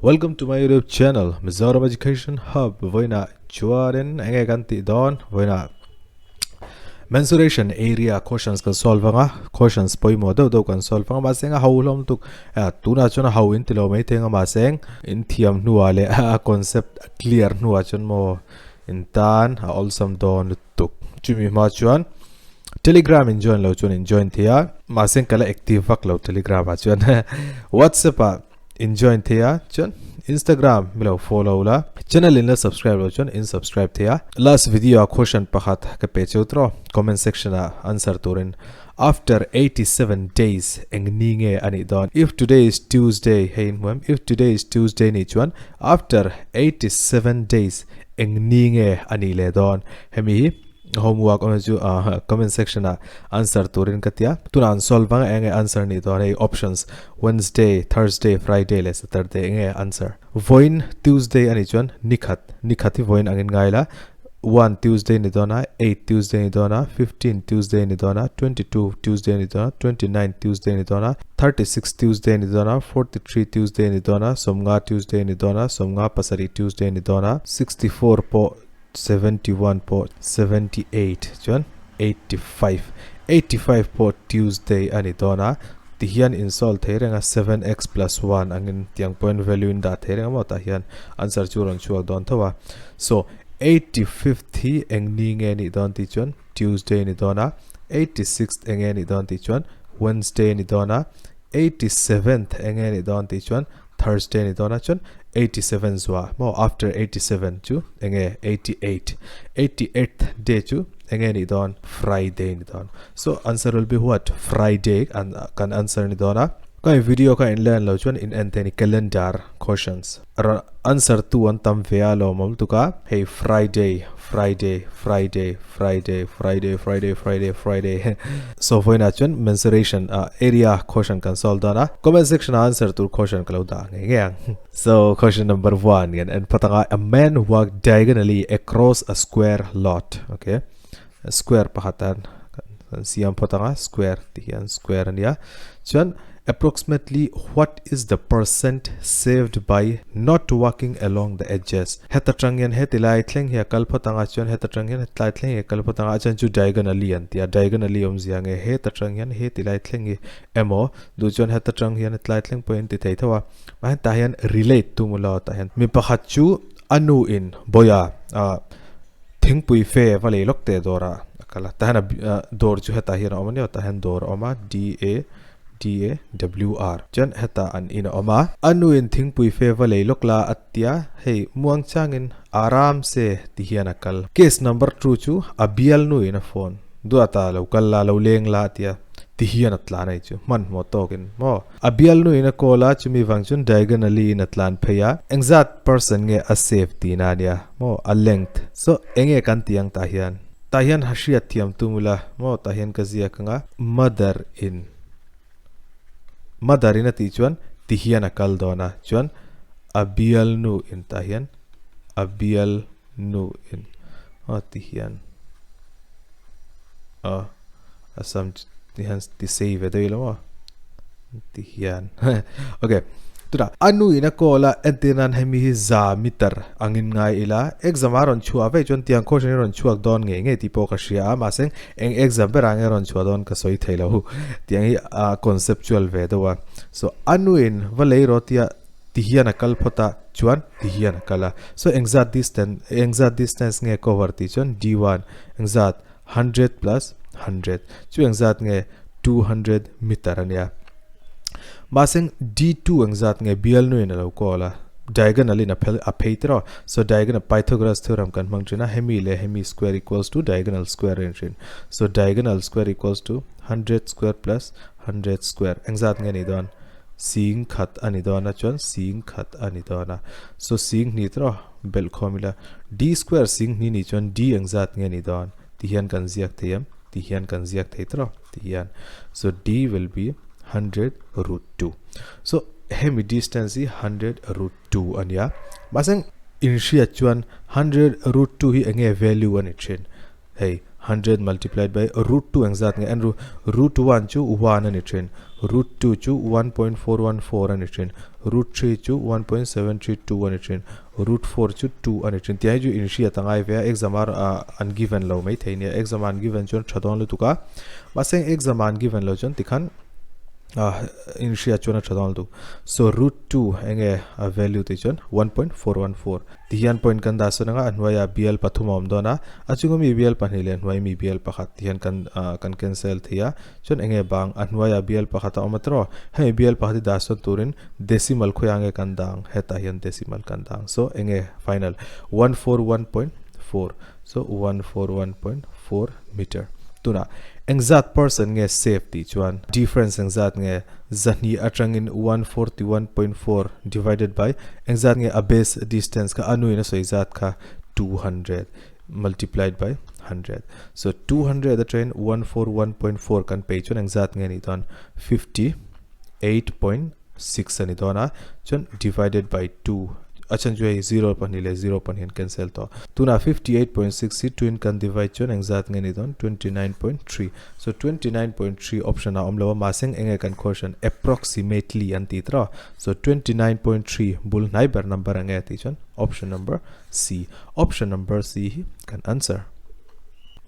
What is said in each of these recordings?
Welcome to my YouTube channel Mizoram Education Hub voina chuanin enge kan tih dawn voina mensuration area questions kan solve anga questions pawimawh deuh deuh kan solve anga mahse a ho hlawm tuk tunah chuan a ho in ti lo mai thei anga mahse in thiam hnuah leh a concept clear hnuah chuan maw in tan a awlsam dawn lutuk chumi hma chuan Telegram in join lo chuan in join thei a mahse ka la active vak lo Telegram ah chuan WhatsApp ah in join thei a chuan Instagram mi lo follow la channel in la subscribe lo chuan in subscribe thei a last video ah question pakhat ka pe cheu tawh comment section ah answer turin after 87 days eng ni nge anih dawn if today is Tuesday hei in hmu em if today is Tuesday nih chuan after 87 days eng ni nge anih leh dawn hemi hi homework awm chu comment section ah answer turin ka tia tunah an solve ang enge answer nih dawn hei options Wednesday, Thursday, Friday leh Saturday enge answer vawiin Tuesday anih chuan nikhat nikhat hi vawiin angin ngai la one Tuesday ni dawn a eight Tuesday ni dawn a 15 Tuesday ni dawn a 22 Tuesday ni dawn a 29 Tuesday ni dawn a 36 Tuesday ni dawn a 43 Tuesday ni dawn a 50 Tuesday ni dawn a 57 Tuesday ni dawn a 64 pawh 71 pawh 78 chuan 85 85 pawh Tuesday a ni dawn a tihian in solve thei reng a 7x plus 1 angin tiang point value in dah thei reng a maw tah hian answer chu rawn chhuak dawn tho a so 85th hi eng ni nge nih dawn tih chuan Tuesday ni dawn a 86th eng nge nih dawn tih chuan Wednesday ni dawn a 87th eng nge nih dawn tih chuan Thursday ni dawn a chuan 87 zuah maw after 87 chu enge 88 88th day chu enge ni dawn Friday ni dawn so answer will be what Friday an kan answer ni dawn a ka video ka in len lo chuan in en te ni calendar questions answer tu an tam ve a lo mawm tuk a hei Friday Friday Friday Friday Friday Friday Friday Friday so vawiinah chuan mensuration ah area question kan solve dawn a comment section ah answer tur question ka lo dah ngei ngei ang so question number one kan en phawt anga a man walked diagonally across a square lot okay square pakhat an kan siam phawt anga square ti hian square ania chuan Approximately what is the percent saved by not walking along the edges? Heta tang hian heti lai thleng hi a kal phawt anga chuan heta tang hian hetlai thleng hi a kal phawt anga a chuan chu diagonally an ti a, diagonally awmzia nge heta tang hian heti lai thleng hi emaw duh chuan heta tang hian hetlai thleng pawhin ti thei tho a, mahse tah hian relate tum ula tah hian mi pakhat chu a nu in bawia ah thingpui fe va lei lawk teh dawrah a kal a, tah hian a dawr chu hetah hian a awm a nia tah hian dawr a awm a D A DAWR chuan hetah an in a awm a. A nu in thingpui fe va lei lawk la a tia, hei muang changin aram se ti hian a kal. Case number 2 chu a bial nu in a phone duata lo kal la, lo leng la a tia, ti hian a tlan a chu hmanhmawh tawkin maw. A bial nu in a call a, chumi vang chuan diagonally in a tlan phei a, engzat person nge a save tihna a nia maw, a length. So enge kan tih ang tah hian? Tah hian ha hriat thiam tum ula maw tah hian ka ziak anga mother in mother in a tih chuan ti hian a kal dawn a chuan a bial nu in tah hian a bial nu in aw ti hian aw a sam ti hian ti sei ve deuh ila maw ti hian okay tunah a nu in a call a entir nan hemi hi za meter angin ngai ila exam a rawn chhuah vek chuan tiang question hi rawn chhuak dawn ngei ngei tih pawh ka hria a mahse eng exam berah nge rawn chhuah dawn ka sawi thei lo tiang hi a conceptual ve deuh a so a nu in va lei rawh tia ti hian a kal phawt a chuan ti hian a kal a so engzat distance engzat distance nge cover tih chuan d1 engzat 100 plus 100 chu engzat nge 200 meter a nia. Mahse D2 engzat nge bialnu in a lo call a, diagonal in a phel a phei tiraw. So diagonal Pythagoras theorem kan hmang thin a, hemi leh hemi square equals to diagonal square a inhrin. So diagonal square equals to 100 square plus 100 square engzat nge ni dawn? Sing khat a ni dawn a chuan sing khat a ni dawn a. So sing hnih tiraw belh khawm ila D square sing hnih nih chuan D engzat nge ni dawn? Ti hian kan ziak thei em? Ti hian kan ziak thei tiraw? Ti hian so d will be 100 root 2 so hemi distance hi 100 root 2 ania mahse in hriat chuan 100 root 2 hi enge value ani thin hei 100 multiplied by root 2 engzat nge en ru root 1 chu 1 ani thin root 2 chu 1.414 ani thin root 3 chu 1.732 ani thin root 4 chu 2 ani thin tiang hi chu in hriat angai ve a exam a an given lo mai thei nia exam an given chuan tha dawn lutuk a mahse exam an given lo chuan tikhan in hriat chuan a tha dawn lutuk so root 2 enge a value tih chuan 1.414 Ti hian point kan dah sawn anga a hnuaiah bial pathum a awm dawn a, a chunga mi bial pahnih leh hnuai mi bial pakhat ti hian kan ah kan cancel thei a, chuan eng nge bang a hnuaiah bial pakhat a awm a tiraw, hemi bial pakhat hi dah sawn turin decimal khawiah nge kan dah ang, hetah hian decimal kan dah ang, so eng nge final 141.4 so 141.4 meter tunah engzat percent nge save tih chuan difference engzat nge zahnih atangin 141.4 divided by Engzat nge a base distance kha a nuin a sawi zat kha 200 multiplied by 100. So 200 atangin 141.4 kan pei chuan engzat nge ni dawn 58.6 a ni dawn a chuan divided by 2 a chhan chu hei 0 pahnih leh 0 pahnih an cancel tawh. Tunah 58.6 hi 2 in kan divide chuan engzat nge ni dawn 29.3. So 29.3 option a awm lo a mahse enge kan question approximately an ti tawh. So 29.3 bul hnai ber number enge tih chuan option number C. Option number C hi kan answer.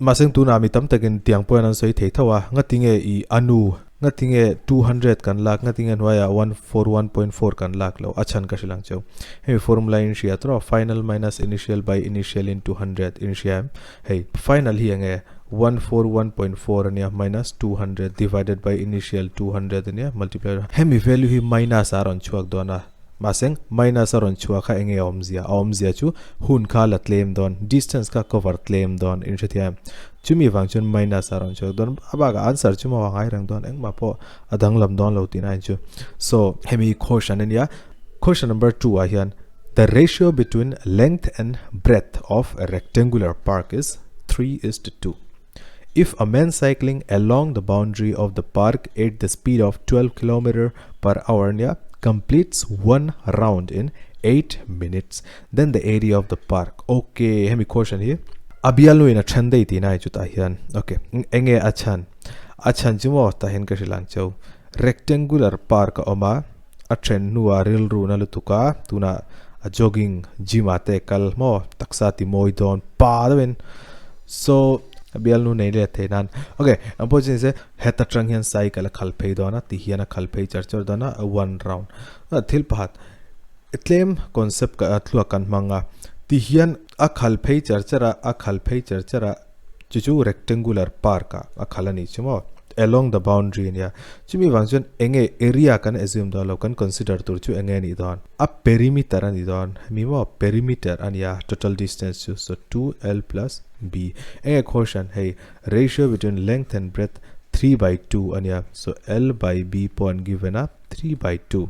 Mahse tunah mi tam takin tiang pawhin an sawi thei tho a, ngatinge i anu, ngatinge 200 kan lak, ngatinge hnuaiah 141.4 kan lak lo, a chhan ka hrilh ang cheu. Hemi formula in hria tawh, final minus initial by initial into 100 in hria em? Hei final hi enge 141.4 ania minus 200 divided by initial 200 ania multiply hemi value hi minus a rawn chhuak dawn a mahse minus a rawn chhuak kha enge a awmzia a awmzia chu hun kha la tlem dawn distance kha cover tlem dawn in hrethiam chumi vang chuan minus a rawn chhuak dawn a bakah answer chu maw a ngai reng dawn engmah pawh a danglam dawn lo tihna in chu so hemi question ania question number 2 ah hian The ratio between length and breadth of a rectangular park is 3 is to 2. If a man cycling along the boundary of the park at the speed of 12 km per hour nia completes one round in 8 minutes, then the area of the park. Okay, hemi question hi a bialnu in a then dei tih na hi chutah hian okay enge a chhan a chhan chu maw tah hian ka hrilh ang cheu rectangular park a awm a A then hnuah rilru na lutuk a, tunah a jogging gym ah te kal maw taksa ti mawi dawn pa deuhin so a bialnu nei let thei nan ok ang pawh chu nise heta tang hian cycle a khal phei dawn a ti hian a khal phei char char dawn a one round thil pakhat tlem concept ka thluak kan hmang a ti hian a khal phei char char a a khal phei char char a Chu chu rectangular park ah a khal a nih chu maw? Along the boundary a nia. Chumi vang chuan enge area kan assume dawn lo, kan consider tur chu enge a nih dawn? A perimeter a nih dawn. Hemi maw perimeter a nia total distance chu. So 2L plus B. Enge quotient hei ratio between length and breadth 3 by 2 a nia. So L by B pawh an given a. 3 by 2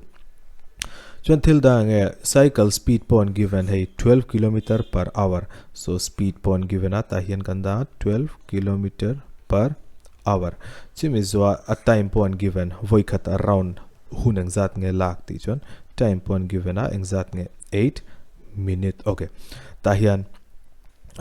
chuan thil dang enge cycle speed pawh an given hei 12 kilometer per hour so speed pawh an given a tah hian kan dah 12 kilometer per hour chumi zuah a time pawh an given vawi khat a round hun engzat nge lak tih chuan time pawh an given a engzat nge 8 minute okay tah hian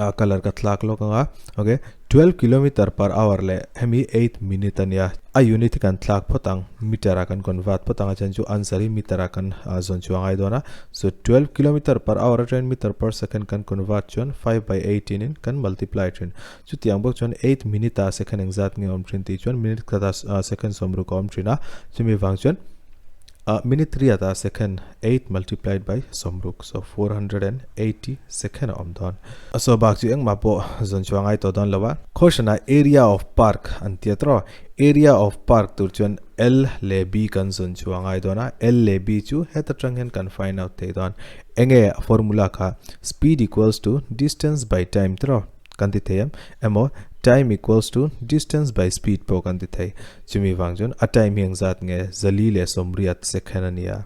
a colour ka thlak lawk anga okay 12 kilometer per hour leh hemi 8 minute ania a unit hi kan thlak phawt ang meter ah kan convert phawt ang a chhan chu answer hi meter ah kan zawn chu a ngai dawn a so 12 kilometer per hour atangin meter per second kan convert chuan 5 by 18 in kan multiply thin chutiang bawk chuan 8 minute ah second engzat nge awm thin tih chuan minute khatah second sawmruk a awm thin a chumi vang chuan Minute riat ah second 8 multiplied by sawmruk so 480 second a awm dawn. So bak chu engmah pawh zawn chu a ngai tawh dawn lo a. Question ah area of park an ti a tawh. Area of park tur chuan L leh B kan zawn chu a ngai dawn a. L leh B chu heta tang hian kan find out thei dawn. Enge formula kha speed equals to distance by time tawh. Kan ti thei em? Emaw time equals to distance by speed pawh kan ti thei. Chumi vang chuan a time hi engzat nge? Zali leh sawmriat second a nia.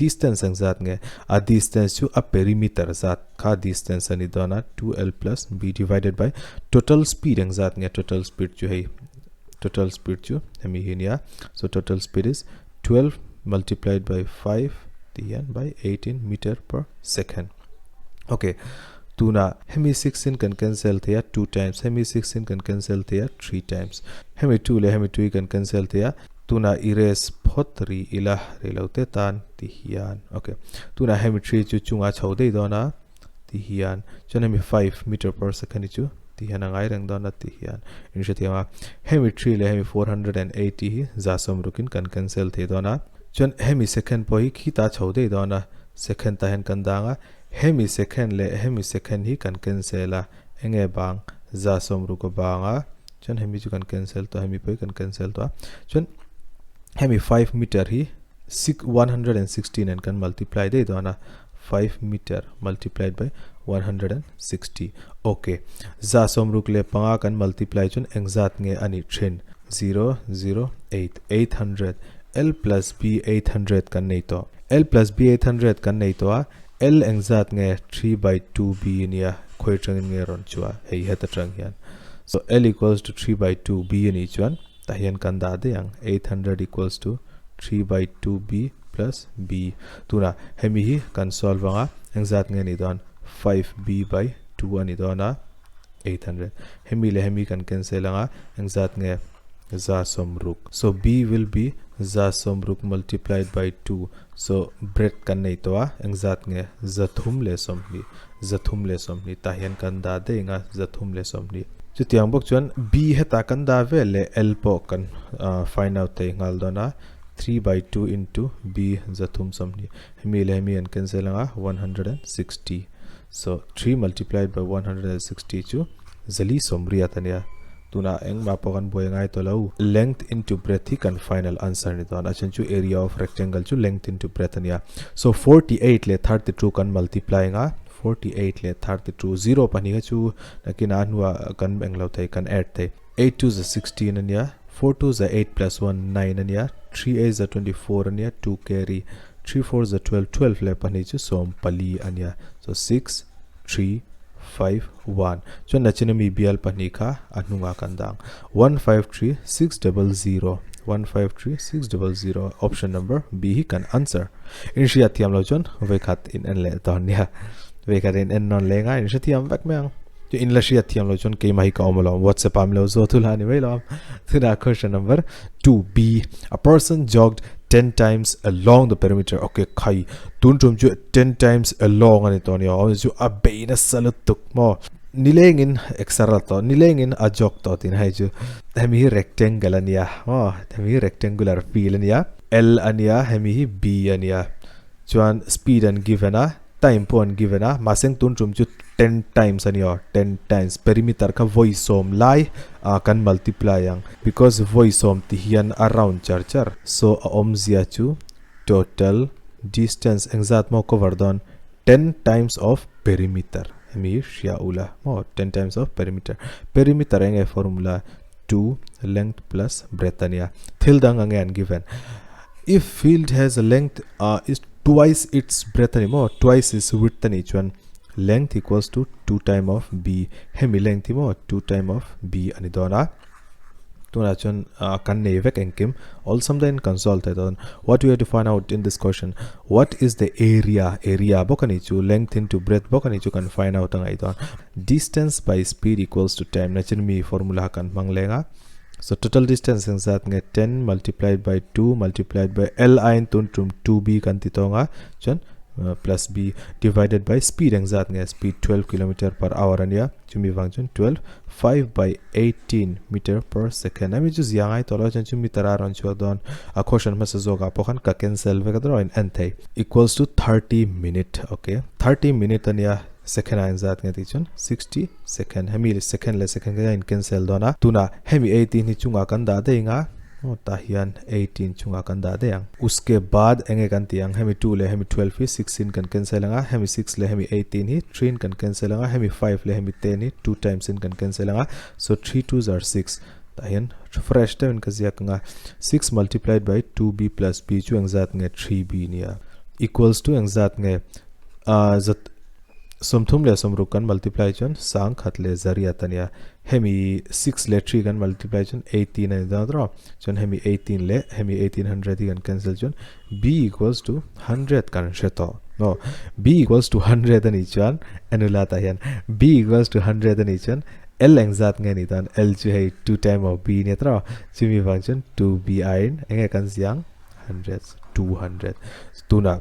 Distance engzat nge? A distance chu a perimeter zat kha distance a ni dawn a, 2L plus B divided by total speed engzat nge? Total speed chu hei total speed chu hemi hi nia. So total speed is 12 multiplied by 5 ti hian by 18 meter per second. Okay. Tunah hemi six in kan cancel thei a two times, hemi six in kan cancel thei a three times. Hemi two leh hemi two hi kan cancel thei a, tunah erase phawt ri ila rei lo te tan ti hian ok. Tunah hemi three chu chungah chho daih dawn a ti hian chuan hemi five meter per second hi chu ti hian a ngai reng dawn a ti hian in hrethiam a. Hemi three leh hemi 480 hi za sawm rukin kan cancel thei dawn a, chuan hemi second pawh hi khitah chho daih dawn a, second tah hian kan dang a. Hemi second leh hemi second hi kan cancel a, enge bang za sawmruk a bang a, chuan hemi chu kan cancel tawh a, hemi pawh hi kan cancel tawh a, chuan hemi five meter hi six 160 nen kan multiply daih dawn a, five meter multiplied by 160 okay za sawmruk leh panga kan multiply chuan engzat nge a nih thin zero zero eight 800 L plus B 800 kan nei tawh. L plus B 800 kan nei tawh a, L engzat nge 3 by 2 B nia khawi atangin nge rawn chhuah hei het atang hian. So L equals to 3 by 2 B anih chuan tah hian kan dah daih ang 800 equals to 3 by 2 B plus B. Tunah hemi hi kan solve anga engzat nge anih dawn 5 B by 2 anih dawn a 800. Hemi leh hemi kan cancel anga engzat nge za sawmruk. So B will be za sawmruk multiplied by 2. So breadth kan nei tawh a, engzat nge 300 leh 20, 300 leh 20 tah hian kan dah daih anga 300 leh 20. Chutiang bawk chuan B hetah kan dah vel leh L pawh kan find out thei nghal dawn a, 3 by 2 into B 320. Hemi leh hemi an cancel anga 160. So 3 multiplied by 160 chu zali sawmriat a nia. Tunah engmah pawh kan buai ngai tawh lo. Length into breadth hi kan final answer ni dawn. A then chu area of rectangle chu length into breadth a nia. So 48 leh 32 kan multiply anga 48 leh 32 zero pahnih kha chu nakinah a hnuah kan englo thei kan add thei. 8 two za 16 a nia, 4 two za 8 plus 1 9 a nia, 3 eight za 24 a nia, 2 carry, 3 four za 12, 12 leh pahnih chu 14 a nia. So 6 3 5 1 chuan nachin ami bial pahnih kha a hnungah kan dang 1 5 3 6 double 0 1 5 3 6 double 0 option number B hi kan answer in hria thiam lo chuan veikhat in en leh dawn nia veikhat in en nawn leh nga in hre thiam vek mai ang chu in la hria thiam lo chuan keimah hi ka awm alawm whatsapp ah milo zawt thul a ni mai lo tuna question number 2B a person jogged 10 times along the perimeter okay khai tun tum chu 10 times along ani tawh nia awm chu a bei nasa lutuk maw nilengin exer la tawh nilengin a jog tawh tin hei chu hemi hi rectangle ania maw hemi hi rectangular field ania L ania hemi hi B ania chuan speed an given a time pawh an given a mahse tun tum chu 10 times ania aw 10 times perimeter kha vawi sawm lai ah kan multiply ang because vawi sawm ti hian a round char char so a awmzia chu total distance engzat maw cover dawn 10 times of perimeter hemi hi hria ula maw 10 times of perimeter perimeter enge formula 2 length plus breadth ania thil dang ange an given if field has a length uh, is twice its breadth ani maw twice its width ani chuan length equals to 2 time of b hemi length hi maw 2 time of b ani dawn a tunah chuan kan nei vek engkim awlsam daihin kan solve thei dawn what we have to find out in this question what is the area area bawk ani chu length into breadth bawk ani chu kan find out a ngaih dawn distance by speed equals to time na chin mi formula kan hmang leng a so total distance engzat nge 10 multiplied by 2 multiplied by l ain tun tum 2b kan ti tawng a chuan plus b divided by speed engzat nge speed 12 km per hour ania Chumi vang chuan 12 5 by 18 meter per second. Ami chu zia ngai tawh lo chuan chu meter a rawn chhuak dawn. A question hmasa zawkah pawh khan ka cancel vek a dawn in en thei. Equals to 30 minute. Okay. 30 minute ania second a inzat nge tih chuan 60 second. Hemi second leh second kha in cancel dawn a. Tunah hemi 18 hi chungah kan dah daih anga. Aw tah hian 18 chungah kan dah daih ang. Uske baad enge kan tih ang, hemi 2 leh hemi 12 hi 6 in kan cancel anga, hemi 6 leh hemi 18 hi 3 in kan cancel anga, hemi 5 leh hemi 10 hi 2 times in kan cancel anga, so 3 twos are 6. Tah hian fresh deuhin ka ziak anga, 6 multiplied by 2b plus b chu engzat nge 3b nia equals to engzat nge ah zat 36 kan multiply chuan 10,000 leh zariat a nia. Hemi 6 leh 3 kan multiply chuan 18 a ni dawn rawh. Chuan hemi 18 leh hemi 1800 hi kan cancel chuan b equals to 100 kan hre tawh. Maw? B equals to 100 a nih chuan en ula tah hian B equals to 100 a nih chuan L engzat nge nih dawn? L chu hei 2 time of B nia tawh. Chumi vang chuan 2B aiin enge kan ziang? 100, 200. Tunah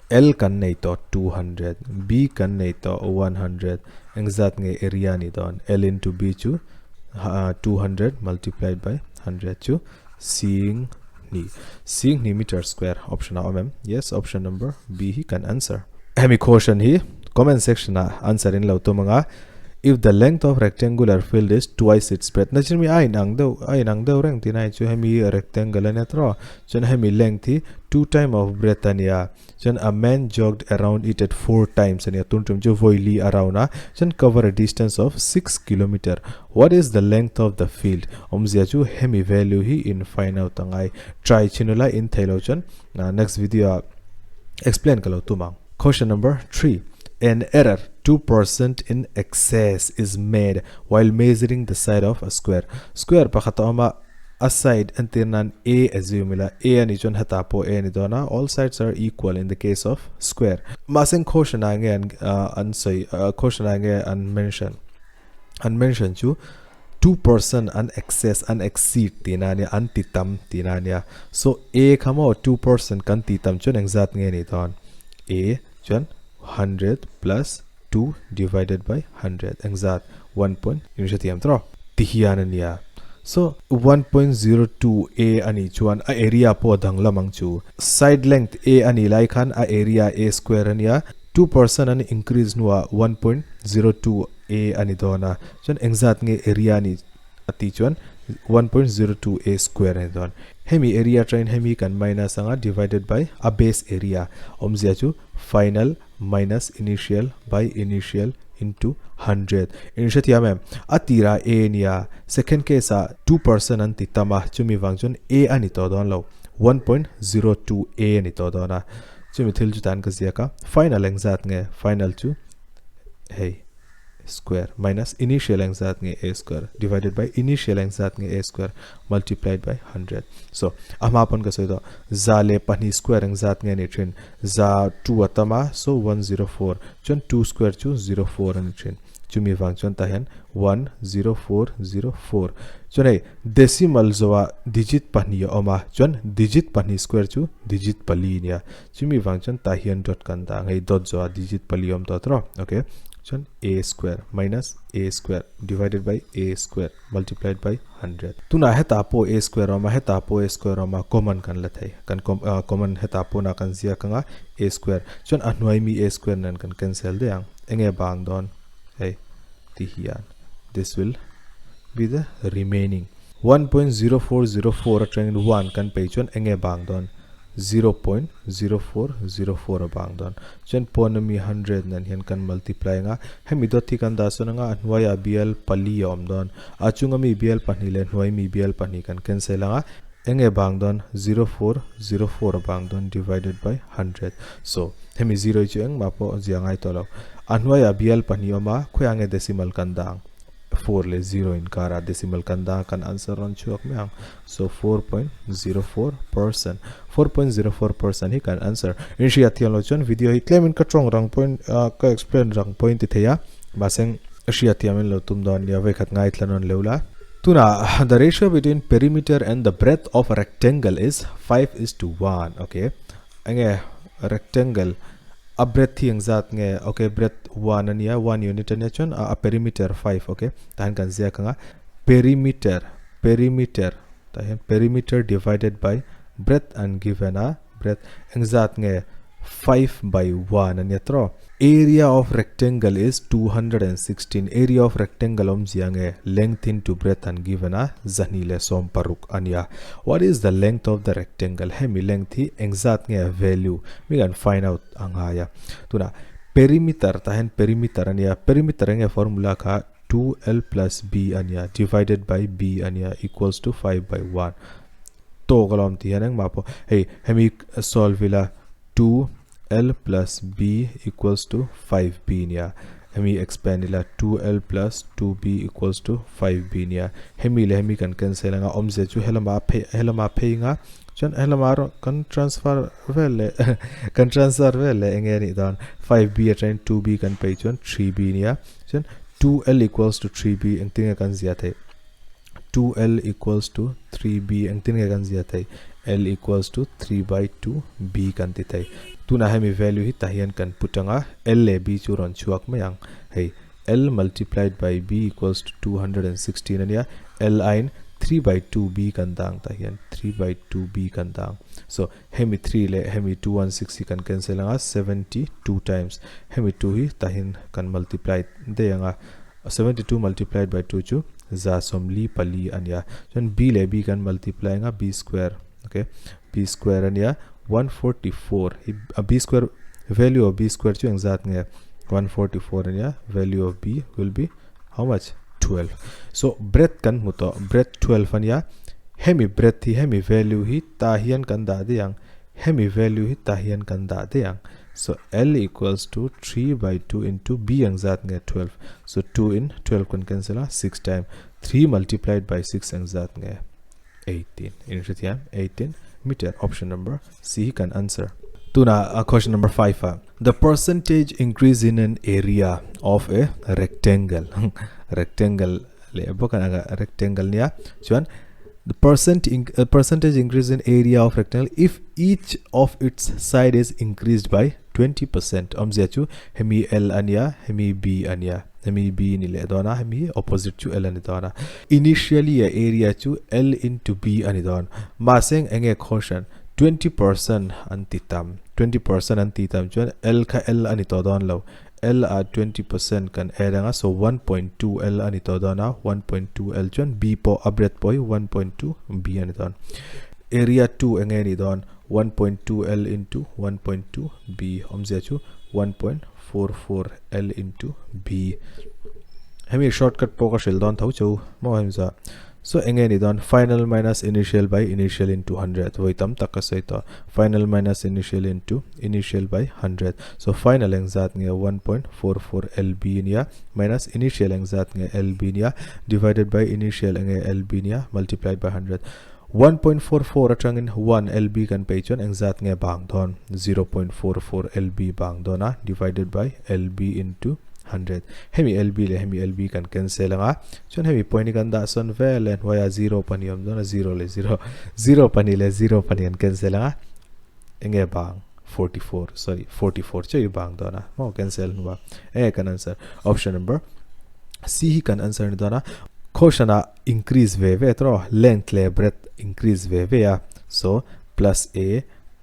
L kan nei tawh 200, B kan nei tawh 100. Engzat nge area nih dawn? L into B chu 200 multiplied by 100 chu sing hnih. Sing hnih meter square option a awm em? Yes, option number B hi kan answer. Hemi question hi comment section ah answer in lo tum anga If the length of rectangular field is twice its breadth na chin mi a inang deuh a inang deuh reng tih na chu hemi rectangle ania tawh chuan hemi length hi two time of breadth ania chuan a man jogged around it at four times ania tun tum chu vawi li a round a chuan cover a distance of six kilometer what is the length of the field awmzia chu hemi value hi in find out angai try chin ula in theilo chuan next video ah explain ka lo tum ang. Question number 3. An error 2% in excess is made while measuring the side of a square. Square pakhat a awm a, a side entir nan A assume ila, A a nih chuan hetah pawh A a ni dawn a, all sides are equal in the case of square. Mahse eng question ah nge an an sawi, question ah nge an mention? An mention chu 2% an excess, an exceed tihna a nia, an ti tam tihna a nia. So A kha maw 2% kan ti tam chuan engzat nge ni dawn? A chuan 100 plus 2 divided by 100 engzat? 1 point in hrethiam tawh ti hian a nia. So 1.02 A a nih chuan a area pawh a danglam ang chu. Side length A a nih lai khan a area A square a nia. 2% an increase hnuah 1.02 A a ni dawn a, chuan engzat nge area a nih a tih chuan 1.02 A square a ni dawn. Hemi area atangin hemi kan minus anga divided by a base area awmzia chu final minus initial by initial into 100. In hrethiam em? A tirah A nia, second case ah 2% an ti tam a, chumi vang chuan A a ni tawh dawn lo, 1.02 A a ni tawh dawn a. Chumi thil chu tan ka ziak a, final engzat nge? Final chu hei square minus initial engzat nge a square divided by initial engzat nge a square multiplied by 100. So a hma pawn ka sawi tawh 102 square engzat nge ni thin za 2 a tam a so 104 chuan 2 square chu 04 a ni thin. Chumi vang chuan tah hian 10404 chuan hei decimal zawhah digit pahnih a awm a chuan digit pahnih square chu digit pali a nia chumi vang chuan tah hian dot kan dah ang hei dot zawhah digit pali a awm tawh tawh okay chuan a square minus a square divided by a square multiplied by 100 tunah hetah pawh a square a awm a hetah pawh a square a awm a common kan la thei kan common hetah pawh nah kan ziak ang a a square chuan a hnuai mi a square nen kan cancel daih ang. Enge bang dawn hei ti hian this will be the remaining 1.0404 atangin 1 kan pei chuan enge bang dawn 0.0404 a bang dawn chuan pawn ami 100 nen hian kan multiply anga hemi dawt hi kan dah sawn anga a hnuaiah bial pali a awm dawn a chung ami bial pahnih leh hnuai mi bial pahnih kan cancel anga enge bang dawn 0404 a bang dawn divided by 100 so Hemi zero hi chu engmah pawh zia ngai tawh lo. A hnuaiah bial pahnih awm a, khawiah nge decimal kan dah ang? Four leh zero inkarah decimal kan dah a, kan answer rawn chhuak mai ang. So 4.04 percent. 4.04 percent hi kan answer. In hriat thiam loh chuan video hi tlemin ka tawng rang pawhin ka explain rang pawhin ti thei a, mahse hriat thiamin lo tum dawn nia, vawikhat ngaithla nawn leuh la. Tunah the ratio between perimeter and the breadth of a rectangle is 5:1. Okay. Enge rectangle a breadth hi engzat nge okay breadth 1 ania 1 unit ania chuan a perimeter 5 okay tah hian kan ziak anga perimeter perimeter tah hian perimeter divided by breadth an given a breadth engzat nge 5 by 1 ania tawh Area of rectangle is 216 Area of rectangle awmzia nge length into breadth an given a, zahnih leh sawm paruk a nia. What is the length of the rectangle? Hemi length hi engzat nge value mi kan find out a ngai a. Tunah perimeter tah hian perimeter a nia, perimeter enge formula kha 2l plus b a nia divided by b a nia equals to 5 by 1. Tawk alawm tih hian engmah pawh hei hemi solve ila 2 L plus B equals to 5B nia. Hemi expand ila 2L plus 2B equals to 5B nia. Hemi leh hemi kan cancel anga awmzia chu helama phei helama phei nga Chuan helamah erawh kan transfer vel leh kan transfer vel leh enge anih dan 5b atangin 2b kan peih chuan 3b nia. Chuan 2l equals to 3b engtin nge kan zia theih? 2l equals to 3b engtin nge kan zia theih? L equals to 3 by 2b kan ti thei. Tunah hemi value hi tah hian kan put anga L leh B chu rawn chhuak mai ang. Hei L multiplied by B equals to 216 a nia. L aiin 3 by 2b kan dang tah hian 3 by 2b kan dang. So hemi 3 leh hemi 216 hi kan cancel anga 72 times hemi 2 hi tah hian kan multiply daih anga 72 multiplied by 2 chu 144 a nia. Chuan B leh B kan multiply anga B square okay B square a nia 144 hi a B square value of B square chu engzat nge 144 a nia value of B will be how much 12 so breadth kan hmu tawh breadth 12 a nia hemi breadth hi hemi value hi tah hian kan dah daih ang hemi value hi tah hian kan dah daih ang so L equals to 3 by 2 into B engzat nge 12 so 2 in 12 kan cancel a 6 time 3 multiplied by 6 engzat nge 18 in hrethiam 18 meter option number C hi kan answer. Tuna a question number 5 a the percentage increase in an area of a rectangle rectangle leh bawk an anga rectangle nia chuan the percent in, uh, percentage increase in area of rectangle if each of its side is increased by 20% awmzia chu hemi L ania hemi B ania hemi B ni leh dawn a hemi opposite chu L ani dawn a initially a area chu L into B ani dawn mahse enge quotient 20% an ti tam 20% an ti tam chuan L kha L ani tawh dawn lo L ah 20% kan add anga so 1.2 L ani tawh dawn a 1.2 L chuan B pawh a breadth pawh hi 1.2 B ani dawn area 2 enge ni dawn 1.2 L into 1.2 B awmzia chu 1.44 L into B hemi shortcut pawh ka hrilh dawn tho chu maw hemi za so enge ni dawn final minus initial by initial into 100 vawi tam tak ka sawi tawh final minus initial into initial by 100 so final engzat nge 1.44 LB nia minus initial engzat nge LB nia divided by initial enge LB nia multiplied by 100 1.44 atangin 1 lb kan pei chuan engzat nge bang dawn? 0.44 lb bang dawn a divided by lb into 100. Hemi lb leh hemi lb kan cancel anga chuan hemi point hi kan dah sawn vel e hnuaiah 0 pahnih awm dawn a 0 leh 0 0 pahnih leh 0 pahnih an cancel anga enge bang 44 sorry 44 chiah hi bang dawn a maw cancel hnuah enge kan answer option number C hi kan answer ni dawn a question ah increase ve ve tawh length leh breadth increase ve ve a so plus a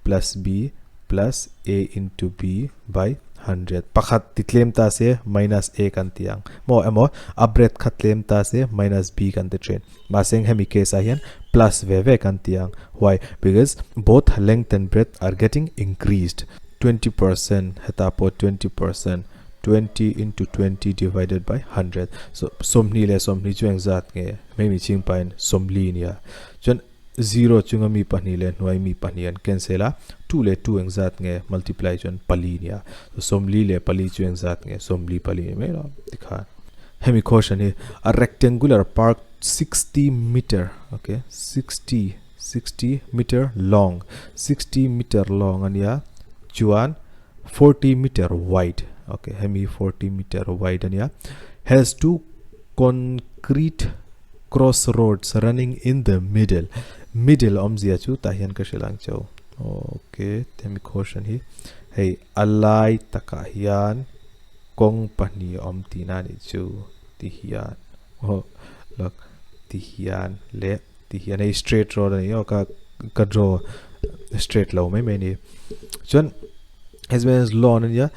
plus b plus a into b by 100 pakhat ti tlem ta se minus a kan ti ang maw emaw a breadth kha tlem ta se minus b kan ti thin mahse hemi case ah hian plus ve ve kan ti ang why because both length and breadth are getting increased 20% hetah pawh 20% 20 into 20 divided by 100 so 20 leh 20 chu engzat nge hmei mi ching pahin 40 nia chuan 0 chunga mi pahnih leh hnuai mi pahnih an cancel a 2 leh 2 engzat nge multiply chuan pali nia so 40 leh pali chu engzat nge 44 ni mai lo tikhan hemi question hi a rectangular park 60 meter okay 60 60 meter long 60 meter long ania chuan 40 meter wide okay hemi 40 meter wide ania has two concrete crossroads running in the middle middle awmzia chu tah hian ka hrilh ang cheu okay hemi question hi hei a lai takah hian kawng pahnih a awm tihna anih chu ti hian oh look ti hian leh ti hian hei straight road ani aw ka ka draw straight lo mai mai ani chuan as well as lawn ania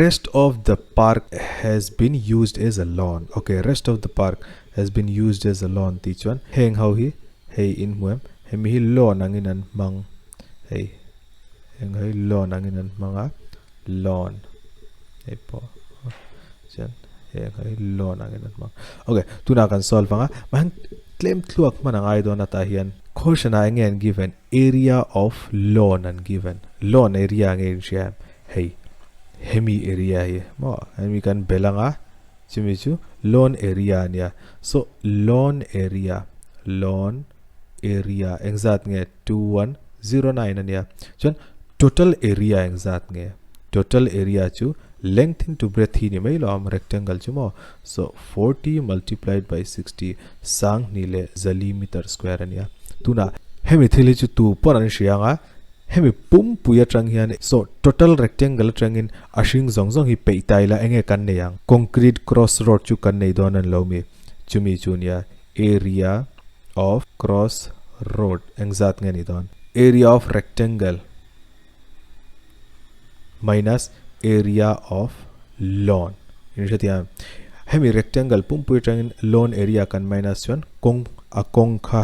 rest of the park has been used as a lawn okay rest of the park has been used as a lawn tih chuan heng ho hi hei in hmu em hemi hi lawn angin an hmang hei heng ho hi lawn angin an hmang a lawn hei pawh chuan heng hi lawn angin an hmang okay tunah kan solve anga mahse tlem thluak hman a ngai dawn atah hian question ah enge an given area of lawn an given lawn area nge in hria em hei hemi area hi maw hemi kan bel anga chumi chu lawn area ania so lawn area lawn Area engzat nge 2109 ania. Chuan total area engzat nge? Total area chu length into breadth hi ni mai lo am rectangle chu maw. So 40 multiplied by 60 sanghnih leh zali meter square ania. Tunah hemi thil hi chu tu pawn an hria anga hemi pumpui atang hian so total rectangle atangin a hring zawng zawng hi peih ta ila enge kan nei ang? Concrete cross road chu kan nei dawn an lo mi? Chumi chu nia area of cross road engzat nge ni dawn? Area of rectangle minus area of lawn in hretia hemi rectangle pumpui atangin lawn area kan minus chuan kawng a kawng kha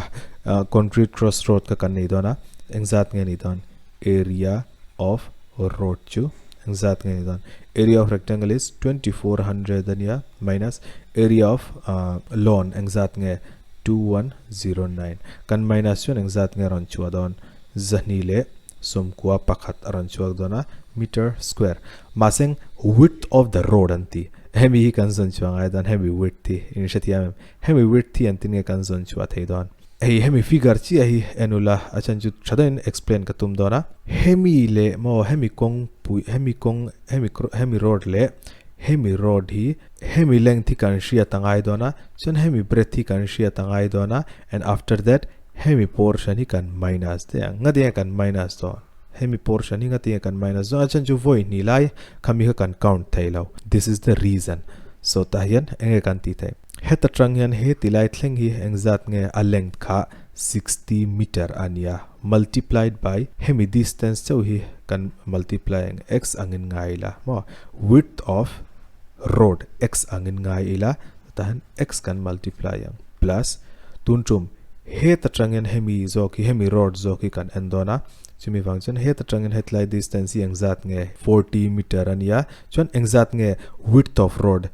concrete cross road kha kan nei dawn a engzat nge ni dawn area of road chu engzat nge ni dawn area of rectangle is 2400 ania minus area of lawn engzat nge 2109 kan minus chuan engzat nge rawn chhuah dawn zahnih leh sawmkua pakhat a rawn chhuak dawn a, meter square. Mahse width of the road an ti. Hemi hi kan zawn chhuah ngai dawn, hemi width hi in hrethiam em? Hemi width hi an tin nge kan zawn chhuah thei dawn? Hei hemi figure chiah hi en ula, a chhan chu tha deuhin explain ka tum dawn a. Hemi leh maw hemi kawngpui, hemi kawng, hemi hemi road leh hemi road hi hemi length hi kan hriat a ngai dawn a, chuan hemi breadth hi kan hriat a ngai dawn a, and after that Hemi portion hi kan minus te ang. Ngatinge kan minus dawn? Hemi portion hi ngatinge kan minus dawn? A chhan chu vawi hnih lai khami kha kan count thei lo. This is the reason. So tah hian enge kan tih theih? Heta tang hian he ti lai thleng hi engzat nge a length kha 60 meter a nia multiplied by hemi distance chauh hi kan multiply ang x angin ngai ila maw width of road x angin ngai ila tah hian x kan multiply ang plus tun tum het atangin hemi zawk hi hemi road zawk hi kan en dawn a chumi vang chuan het atangin hetlai distance hi engzat nge 40 meter ania chuan engzat nge width of road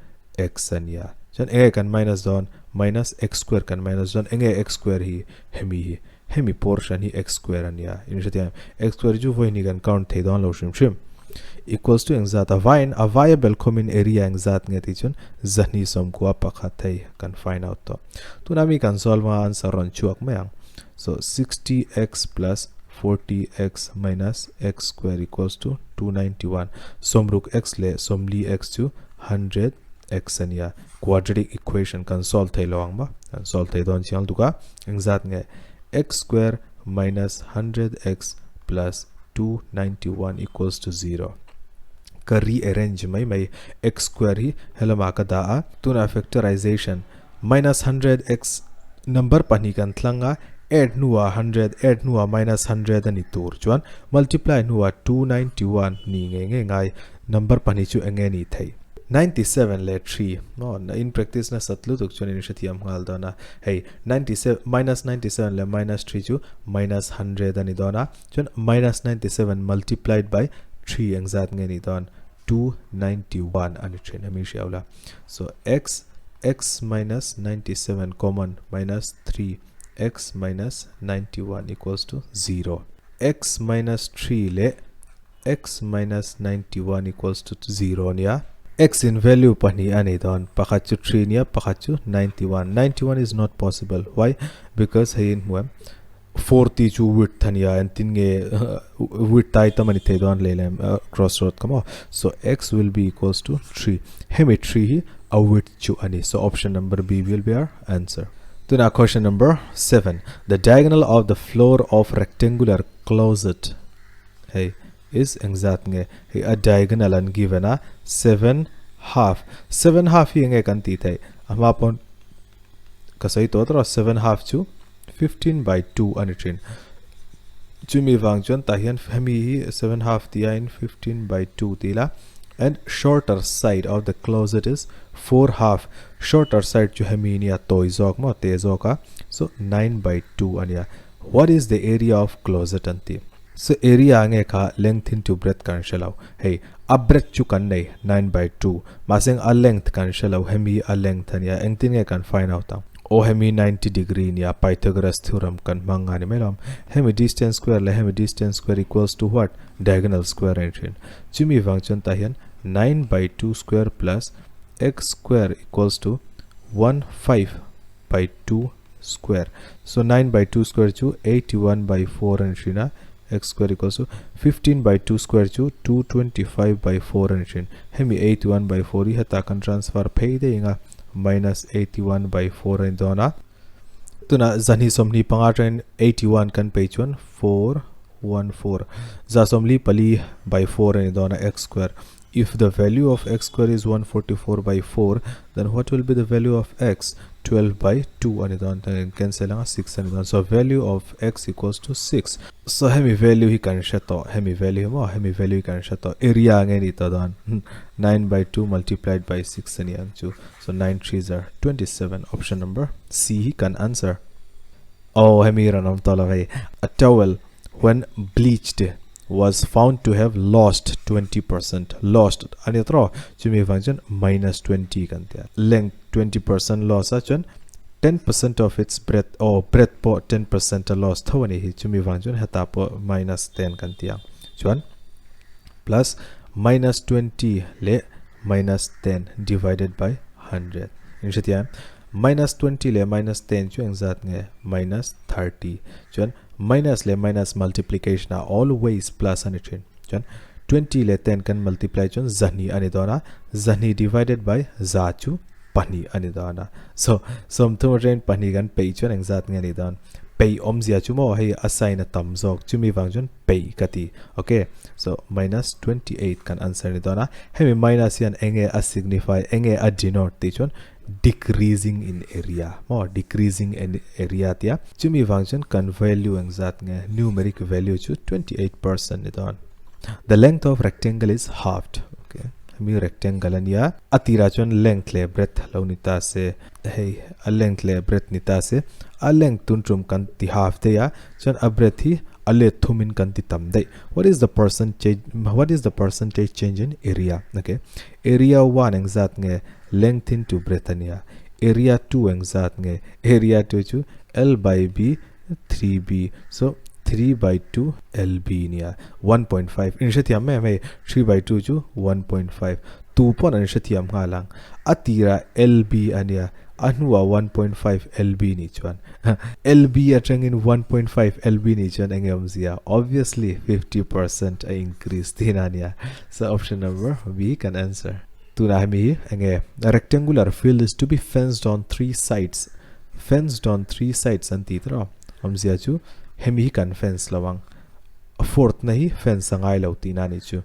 x ania chuan enge kan minus dawn minus x square kan minus dawn enge x square hi hemi hi hemi portion hi x square ania in hrethiam x square chu vawi hnih kan count thei dawn lo hrim hrim equals to engzat a vaiin a vaia bel khawmin area engzat nge tih chuan zahnih sawmkua pakhat hei kan find out tawh tuna mi kan solve anga answer rawn chhuak mai ang so 60x plus 40x minus x square equals to 291 sawmruk x leh sawmli x chu 100 x ania quadratic equation kan solve thei lo ang ma kan solve thei dawn chiang tuk a Engzat nge x square minus 100x plus 291 equals to 0. Ka rearrange mai mai x square hi helamah ka dah a. Tunah factorization minus 100x number pahnih kan thlang a, add hnuah 100, add hnuah minus 100 a ni tur chuan multiply hnuah 291 ni ngei ngei ngai number pahnih chu eng nge ni thei. 97 leh 3 maw in practice nasat lutuk chuan in hrethiam nghal dawn a. Hei 97 minus 97 leh minus 3 chu minus 100 a ni dawn a, chuan minus 97 multiplied by 3 engzat nge ni dawn 291 a ni thin hemi hriau la. So x x minus 97 common minus 3 x minus 91 equals to 0. X minus 3 leh x minus 91 equals to 0 ania. X in value pahnih a nei dawn, pakhat chu 3 ania, pakhat chu 91. 91 is not possible. Why? Because hei in hmu em, 40 chu width ania, entin nge width ai tam ani thei dawn lei lem cross road kha maw. So x will be equals to 3. Hemi 3 hi a width chu ani. So option number B will be our answer. Tuna question number 7. The diagonal of the floor of rectangular closet hei is engzat nge hei a diagonal an given a 7 half 7 half hi enge kan tih theih a hma pawn ka sawi tawh tawh 7 half chu 15 by 2 ani thin chumi vang chuan tah hian hemi hi 7 half tih aiin 15 by 2 ti ila and shorter side of the closet is 4 half shorter side chu hemi nia tawi zawk maw te zawk a so 9 by 2 ania what is the area of closet an ti So area nge kha length into breadth kan hre lo. Hei a breadth chu kan nei 9 by 2 mahse a length kan hre lo hemi a length ania engtin nge kan find out ang. Aw hemi 90 degree nia Pythagoras theorem kan hmang nga ni mai lo. Hemi distance square leh hemi distance square equals to what? Diagonal square a ni thin. Chumi vang chuan tah hian 9 by 2 square plus x square equals to 1 5 by 2. square. So 9 by 2 square chu 81 by 4 ani thin a, x square equals to 15 by 2 square chu 225 by 4 ani thin. Hemi 81 by 4 hi hetah kan transfer phei daih ang a, minus 81 by 4 ani dawn a. Tunah 225 atangin 81 kan pei chuan 4 1 4 144 by 4 ani dawn a x square. If the value of x square is 144 by 4 then what will be the value of x? 12 by 2 ani dawn tan cancel anga 6 ani dawn. So value of x equals to 6. So hemi value hi kan hre tawh hemi value hi maw hemi value hi kan hre tawh area nge ni tawh dawn 9 by 2 multiplied by 6 ani ang chu. So 9 threes are 27 option number C hi kan answer. Aw hemi rawn awm tawh lo hei. A towel when bleached was found to have lost 20% lost a ni tawh chumi vang chuan minus 20 kan tia length 20% loss a chuan 10% of its breadth aw breadth pawh 10% a loss tho a ni hi chumi vang chuan hetah pawh minus 10 kan tia chuan plus minus 20 leh minus 10 divided by 100 in hretia minus 20 leh minus 10 chu engzat nge minus 30 chuan minus leh minus multiplication ah always plus a ni thin chuan 20 leh 10 kan multiply chuan zahnih a ni dawn a zahnih divided by za chu pahnih a ni dawn a so sawmthum atangin pahnih kan peih chuan engzat nge a ni dawn peih awmzia chu maw hei a sign a tam zawk chumi vang chuan peih ka ti ok so minus 28 kan answer ni dawn a hemi minus hian enge a signify enge a denote tih chuan decreasing in area maw decreasing in area tia chumi vang chuan kan value engzat nge numeric value chu 28% ni dawn the length of rectangle is halved ok hemi rectangle ania a tirah chuan length leh breadth lo ni ta se hei a length leh breadth ni ta se a length tun tum kan ti half daih a chuan a breadth hi a let thumin kan ti tam daih what is the percentage what is the percentage change in area ok area 1 engzat nge length into breadth ania area 2 engzat nge area 2 chu l by b 3b so 3 by 2 lb nia 1.5 in hrethiam mai em hei 3 by 2 chu 1.5 tu pawn an hrethiam nghal ang a tirah lb ania a hnuah 1.5 lb nih chuan lb atangin 1.5 lb nih chuan enge awmzia obviously 50% a increase tihna ania so option number B kan answer. Tunah hemi hi enge rectangular field is to be fenced on 3 sides fenced on 3 sides an tih tawh awmzia chu hemi hi kan fence lo ang a fourth na hi fence a ngai lo tihna a nih chu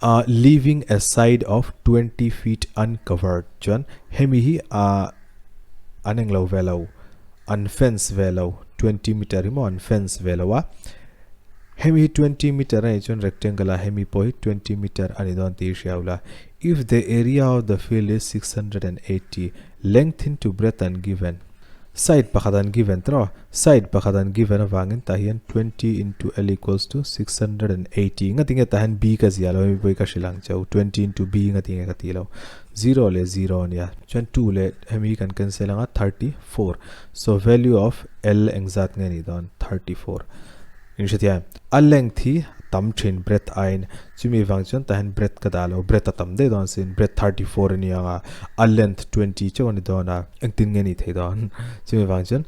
ah leaving a side of 20 feet uncovered chuan hemi hi ah an englo ve lo an fence ve lo 20 meter hi maw an fence ve lo a. Hemi hi 20 meter a nih chuan rectangle ah hemi pawh hi 20 meter a ni dawn tih i hria ula. If the area of the field is 680, length into breadth an given. Side pakhat an given tawh a, side pakhat an given avangin tah hian 20 into L equals to 680. Ngatinge tah hian B ka zia lo hemi pawh hi ka hrilh ang cheu, 20 into B ngatinge ka tih lo. Zero leh zero a nia, chuan 2 leh hemi hi kan cancel anga 34. So value of L engzat nge nih dawn 34. In hrethiam a length hi tam thin breadth aiin chumi vang chuan tah hian breadth ka dah lo breadth a tam daih dawn sin breadth 34 a ni ang a a length 20 chauh a ni dawn a engtin nge ni thei dawn chumi vang chuan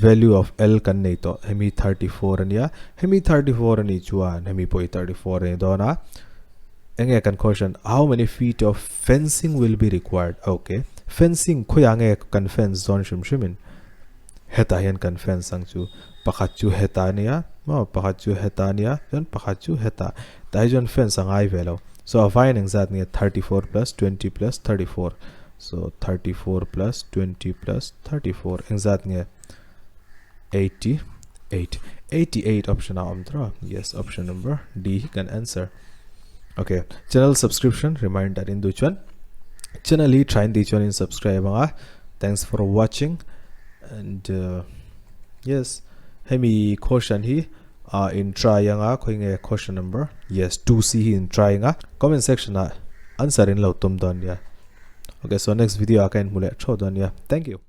value of L kan nei tawh hemi 34 a nia hemi 34 a nih chuan hemi pawh hi 34 a ni dawn a enge kan question how many feet of fencing will be required okay fencing khawiah nge kan fence dawn hrim hrim in Hetah hian kan fence ang chu pakhat chu hetah a nia maw pakhat chu hetah a nia chuan pakhat chu hetah tah hi chuan fence a ngai ve lo so a vaiin engzat nge 34 plus 20 plus 34 so 34 plus 20 plus 34 engzat nge 88 88 option a awm tawh yes option number D hi kan answer okay channel subscription reminder in duh chuan channel hi tha in tih chuan in subscribe anga thanks for watching and uh, yes hemi question hi uh, in try anga khoi nge question number yes 2c hi in try anga comment section a answer in lo tum don ya okay so next video a ka in hmu leh tho don ya thank you.